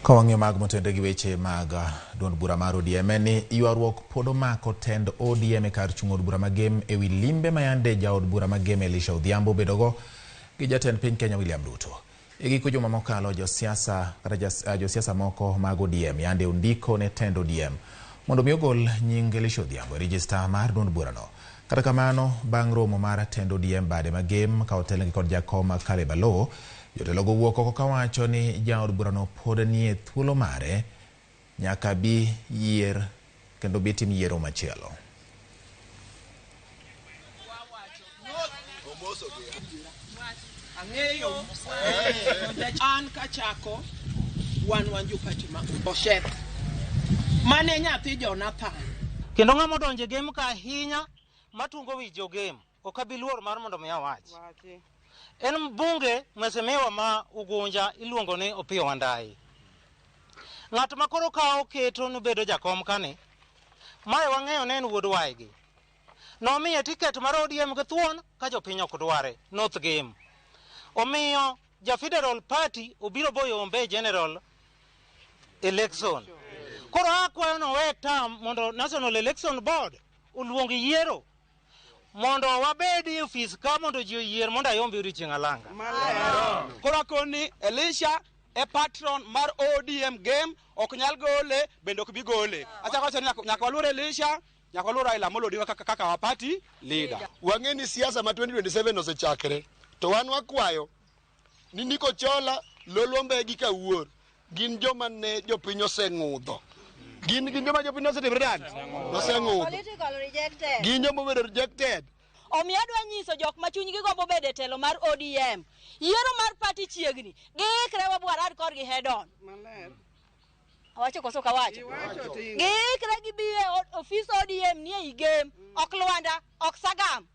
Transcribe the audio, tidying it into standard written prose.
Ka wang'iyo mag motenre gi weche mag duond bura mar ODM en ni ywaruok pod omako tend ODM e kar chung' od bura ma Gem ewi limbe ma yande jaod bura ma Gem Elisha Odhiambo obedogo gi jatend piny Kenya William Ruto. E giko juma mokalo josiasa kata josiasa moko mag ODM yande ondiko ne tend ODM mondo mi ogol nying Elisha Odhiambo e rejista mar duond burano. Kata kamano, bang' romo mar tend ODM bade ma Gem ka otelnegi kod jakom Caleb Aloo, jotelogo wuok oko kawacho ni jaod burano pod nie thuolo mare nyaka bi yier kendo bi tim yiero machielo. Ang'eyo an kachako wan wan jopati ma Osheth mane nyathi Jonathan. Kendo ng'ama odonjo e Gem ka ahinya matungo wi jo Gem ok abi luor mar mondo mi awach. En mbunge mheshimiwa ma Ugunja iluongo ni Opiyo Wandayi. Ng'at ma koro kawo keto ni bedo jakom kani, mae wang'eyo ne en wuod waygi. Nomiye tiket mar ODM gi thuon ka jopiny ok dware, North Gem. Omiyo ja Federal Party obiro boyombe e general election. Koro akwayo ni owe term mondo National Election Board oluong yiero mondo wabed e ofis ka mondo ji oyier mondo ayombi odiochieng' alanga. Koro akoni Elisha e patron mar ODM Gem ok nyal gole bende ok bi gole. Achako wacho ni nyaka waluor Elisha, nyaka waluor Raila Amolo Odinga kaka, kaka wa party leader. Wang'e ni siasa ma 2027 osechakre to wan wakwayo ni Nico Chola, Lolwa Mbegi ka wuor gin joma ne jopiny oseng'udho. Gin joma jopiny osetimre nade? Oseng'udho. Political rejected. Gin joma obedo rejected. Omiyo adwa nyiso jok ma chunygi gombo bedo e telo mar ODM. Yiero mar party chiegni. Giikre wabwarad korgi head on. Awacho koso ok awacho? Giikre gibi e ofis ODM nie i Gem. Ok Lwanda, ok Sagam.